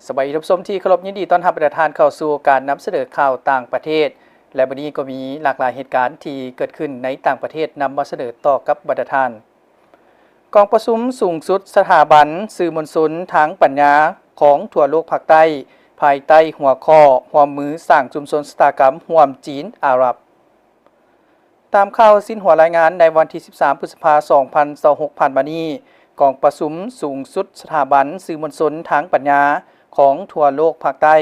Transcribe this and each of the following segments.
ສະບາຍດີທ່ານຜູ້ຊົມທີ່ເຄົາລົບ, ຍິນດີຕ້ອນຮັບບັນດາທ່ານເຂົ້າສູ່ການນຳສະເໜີຂ່າວຕ່າງປະເທດ ແລະ ມື້ນີ້ກໍມີຫຼາກຫຼາຍເຫດການທີ່ເກີດຂຶ້ນໃນຕ່າງປະເທດນຳມາສະເໜີຕໍ່ກັບບັນດາທ່ານ. ກອງປະຊຸມສູງສຸດສະຖາບັນສື່ມວນຊົນທາງປັນຍາຂອງທົ່ວໂລກພາກໃຕ້ ພາຍໃຕ້ຫົວຂໍ້ຮ່ວມມືສ້າງຊຸມຊົນຊະຕາກຳຮ່ວມຈີນອາຣັບ. ຕາມຂ່າວຊິນຫົວລາຍງານ, ໃນວັນທີສິບສາມ ພຶດສະພາ ສອງພັນຊາວຫົກ ຜ່ານມານີ້, ກອງປະຊຸມສູງສຸດສະຖາບັນສື່ມວນຊົນທາງປັນຍາຂອງທົ່ວໂລກພາກໃຕ້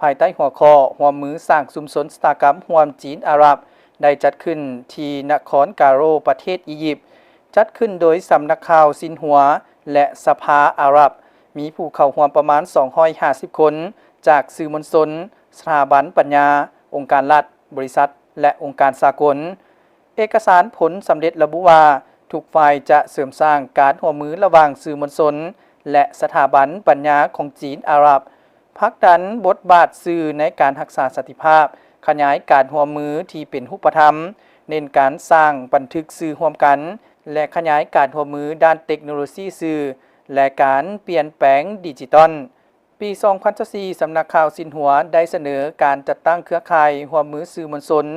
ພາຍໃຕ້ຫົວຂໍ້ຮ່ວມມືສ້າງຊຸມຊົນຊະຕາກຳຮ່ວມຈີນອາຣັບ ໄດ້ຈັດຂຶ້ນທີ່ນະຄອນກາໂຣ ປະເທດອີຢິບ, ຈັດຂຶ້ນໂດຍສຳນັກຂ່າວຊິນຫົວ ແລະ ສະພາອາຣັບ, ມີຜູ້ເຂົ້າຮ່ວມປະມານສອງຮ້ອຍຫ້າສິບຄົນ ຈາກສື່ມວນຊົນ, ສະຖາບັນປັນຍາ, ອົງການລັດ, ບໍລິສັດ ແລະ ອົງການສາກົນ. ເອກະສານຜົນສຳເລັດລະບຸວ່າ, ທຸກຝ່າຍຈະເສີມສ້າງການຮ່ວມມືລະຫວ່າງສື່ມວນຊົນ ແລະ ສະຖາບັນປັນຍາຂອງຈີນອາຣັບ, ຜັກດັນບົດບາດສື່ໃນການຮັກສາສັນຕິພາບ, ຂະຫຍາຍການຮ່ວມມືທີ່ເປັນຮູບປະທຳ, ເນັ້ນການສ້າງບັນທຶກສື່ຮ່ວມກັນ ແລະ ຂະຫຍາຍການຮ່ວມມືດ້ານເຕັກໂນໂລຊີສື່ ແລະ ການປ່ຽນແປງດິຈິຕອນ. ປີສອງພັນຊາວສີ່ ສຳນັກຂ່າວຊິນຫົວໄດ້ສະເໜີການຈັດຕັ້ງເຄືອຂ່າຍຮ່ວມມືສື່ມວນຊົນ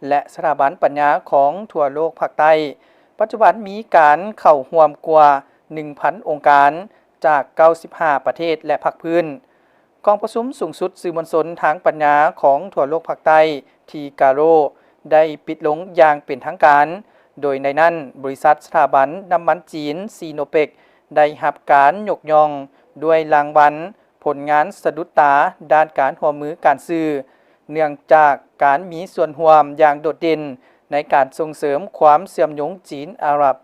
ແລະ ສະຖາບັນປັນຍາຂອງທົ່ວໂລກພາກໃຕ້. ປັດຈຸບັນມີການເຂົ້າຮ່ວມກວ່າໜຶ່ງພັນອົງການ ຈາກເກົ້າສິບຫ້າປະເທດ ແລະ ພາກພື້ນ. ກອງປະຊຸມສູງສຸດສື່ມວນຊົນທາງປັນຍາຂອງທົ່ວໂລກພາກໃຕ້ທີ່ກາໂຣ ໄດ້ປິດລົງຢ່າງເປັນທາງການ, ໂດຍໃນນັ້ນ ບໍລິສັດສະຖາບັນນ້ຳມັນຈີນ ຊີໂນເປັກ ໄດ້ຮັບການຍົກຍ້ອງດ້ວຍລາງວັນຜົນງານສະດຸດຕາດ້ານການຮ່ວມມືການສື່, ເນື່ອງຈາກການມີສ່ວນຮ່ວມຢ່າງໂດດເດັ່ນໃນການສົ່ງເສີມຄວາມເຊື່ອມໂຍງຈີນອາຣັບ.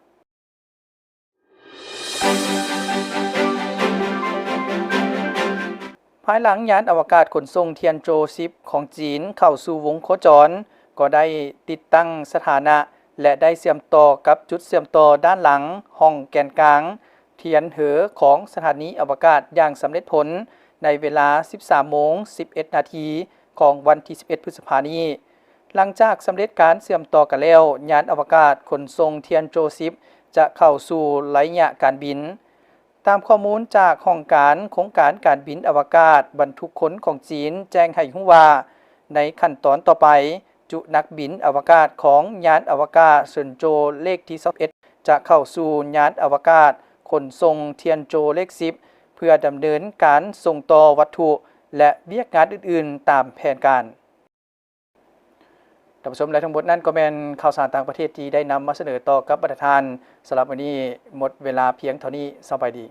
ພາຍຫຼັງຍານອະວະກາດຂົນສົ່ງທຽນໂຈສິບຂອງຈີນເຂົ້າສູ່ວົງໂຄຈອນ, ກໍໄດ້ຕິດຕັ້ງສະຖານະ ແລະ ໄດ້ເຊື່ອມຕໍ່ກັບຈຸດເຊື່ອມຕໍ່ດ້ານຫຼັງຫ້ອງແກນກາງທຽນເຫີຂອງສະຖານີອະວະກາດຢ່າງສຳເລັດຜົນ ໃນເວລາສິບສາມໂມງສິບເອັດນາທີຂອງວັນທີສິບເອັດ ພຶດສະພານີ້. ຫຼັງຈາກສຳເລັດການເຊື່ອມຕໍ່ກັນແລ້ວ, ຍານອະວະກາດຂົນສົ່ງທຽນໂຈສິບຈະເຂົ້າສູ່ໄລຍະການບິນ. ຕາມຂໍ້ມູນຈາກຫ້ອງການໂຄງການການບິນອະວະກາດບັນທຸກຄົນຂອງຈີນແຈ້ງໃຫ້ຮູ້ວ່າ, ໃນຂັ້ນຕອນຕໍ່ໄປ, ຈຸນັກບິນອະວະກາດຂອງຍານອະວະກາດເຊິນໂຈເລກທີຊາວເອັດ ຈະເຂົ້າສູ່ຍານອະວະກາດຂົນສົ່ງທຽນໂຈເລກສິບ ເພື່ອດຳເນີນການສົ່ງຕໍ່ວັດຖຸ ແລະ ວຽກງານອື່ນໆຕາມແຜນການ. ທ່ານຜູ້ຊົມ ແລະ ທັງໝົດນັ້ນກໍແມ່ນຂ່າວສານຕ່າງປະເທດທີ່ໄດ້ນຳມາສະເໜີຕໍ່ກັບບັນດາທ່ານ. ສຳລັບມື້ນີ້ໝົດເວລາພຽງເທົ່ານີ້. ສະບາຍດີ.